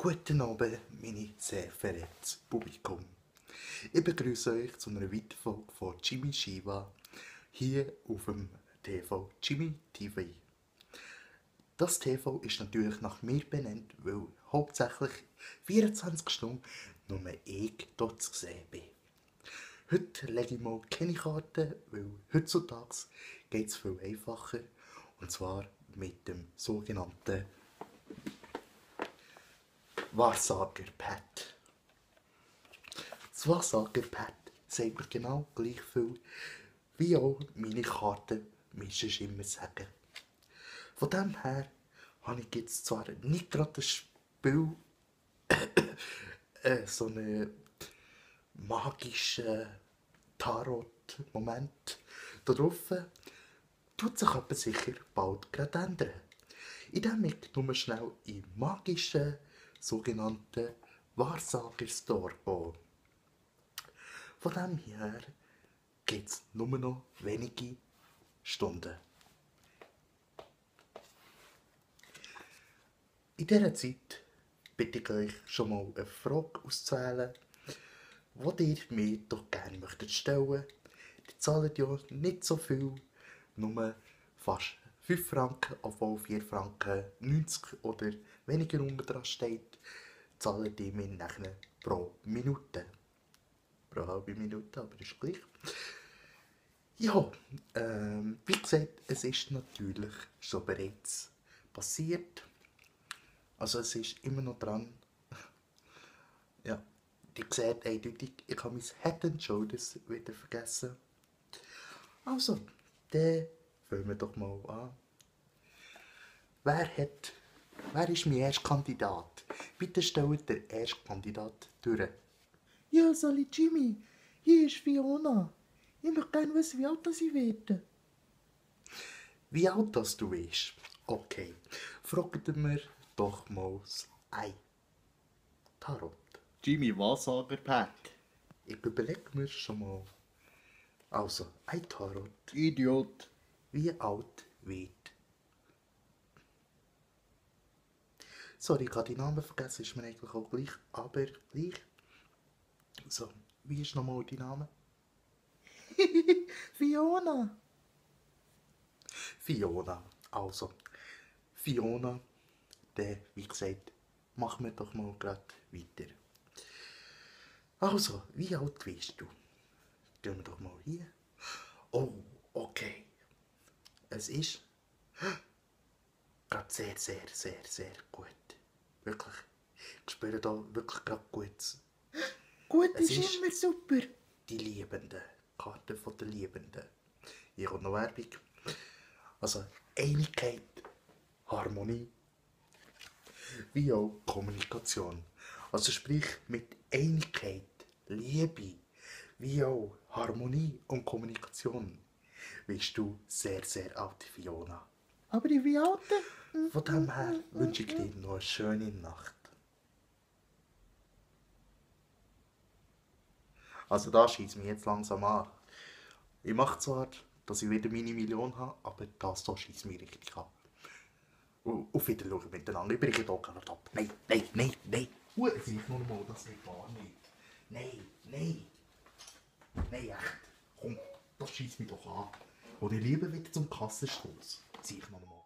Guten Abend, meine sehr verehrtes Publikum. Ich begrüße euch zu einer weiteren Folge von Jimmy Shiva hier auf dem TV Jimmy TV. Das TV ist natürlich nach mir benannt, weil hauptsächlich 24 Stunden nur ich dort zu sehen bin. Heute lege ich mal keine Karten, weil heutzutage geht es viel einfacher. Und zwar mit dem sogenannten Wahrsager-Pad. Das Wahrsager-Pad sagt mir genau gleich viel, wie auch meine Karten mir immer sagen. Von dem her habe ich jetzt zwar nicht gerade das Spiel, so einen magischen Tarot-Moment da drauf, tut sich aber sicher bald gerade ändern. Indem ich nur schnell im magischen, sogenannten Wahrsager-Store gehe. Von dem her geht es nur noch wenige Stunden. In dieser Zeit bitte ich euch schon mal eine Frage auszuwählen, die ihr mir doch gerne möchtet stellen. Die zahlen ja nicht so viel, nur fast 5 Franken, obwohl 4 Franken 90 oder weniger unten dran steht, zahlen die mir nachher pro Minute. Pro halbe Minute, aber ist gleich. Ja, wie gesagt, es ist natürlich schon bereits passiert. Also es ist immer noch dran. Ja, ihr seht eindeutig, ich habe mein Head and Shoulders wieder vergessen. Also, dann fangen wir doch mal an. Wer ist mein erster Kandidat? Bitte stellt den ersten Kandidat durch. Ja, Sally Jimmy, hier ist Fiona. Ich möchte gerne wissen, wie alt ich werde. Wie alt das du bist? Okay, fragt mir doch mal das Ei. Tarot. Jimmy, Wahrsager-Pad. Ich überlege mir schon mal. Also, ein Tarot. Idiot. Wie alt wird? Sorry, ich habe die Namen vergessen, ist mir eigentlich auch gleich, aber gleich. So, wie ist nochmal dein Name? Fiona. Fiona. Also, Fiona, der, wie gesagt, machen wir doch mal gerade weiter. Also, wie alt bist du? Gehen wir doch mal hier. Oh, okay. Es ist gerade sehr, sehr, sehr, sehr gut. Wirklich. Ich spüre da wirklich gerade Gutes. Gut Es ist immer super. Die Liebenden. Karte von der Liebenden. Hier kommt noch Werbung. Also Einigkeit, Harmonie, wie auch Kommunikation. Also sprich mit Einigkeit, Liebe, wie auch Harmonie und Kommunikation bist du sehr, sehr alt, Fiona. Aber ich bin alt. Von dem her wünsche ich dir noch eine schöne Nacht. Also da schießt mich jetzt langsam an. Ich mache zwar, dass ich wieder meine Million habe, aber das hier schießt mich richtig an. Auf Wiedersehen miteinander. Ich bringe hier gerade ab. Nein, nein, nein, nein. Sehe ich nur mal, das geht gar nicht. Nein, nein. Nein, echt. Komm, das schießt mich doch an. Oder lieber wieder zum Kassenstoß. Sehe ich noch mal.